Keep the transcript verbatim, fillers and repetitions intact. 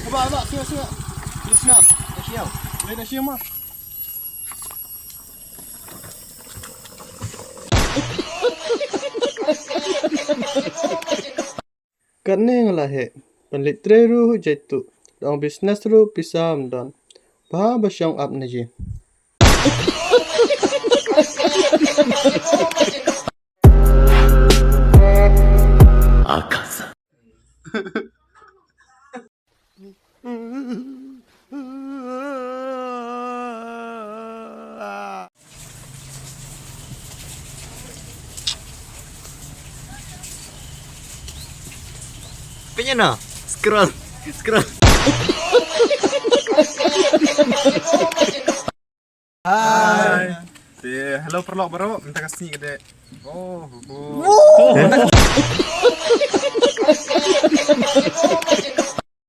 Ba, ba, sio, sio. Please na. Sio. Boleh dah sio mah. Katne nga la heh. Pynleit trei ruh jait tu. Dang business ruh pisa ym don. Ba ba shong ap na ji. Pynjah no. Scroll. Scroll. Hai. Te, hello paralok baroh, mynta ka sngi ka dei. Oh, oh.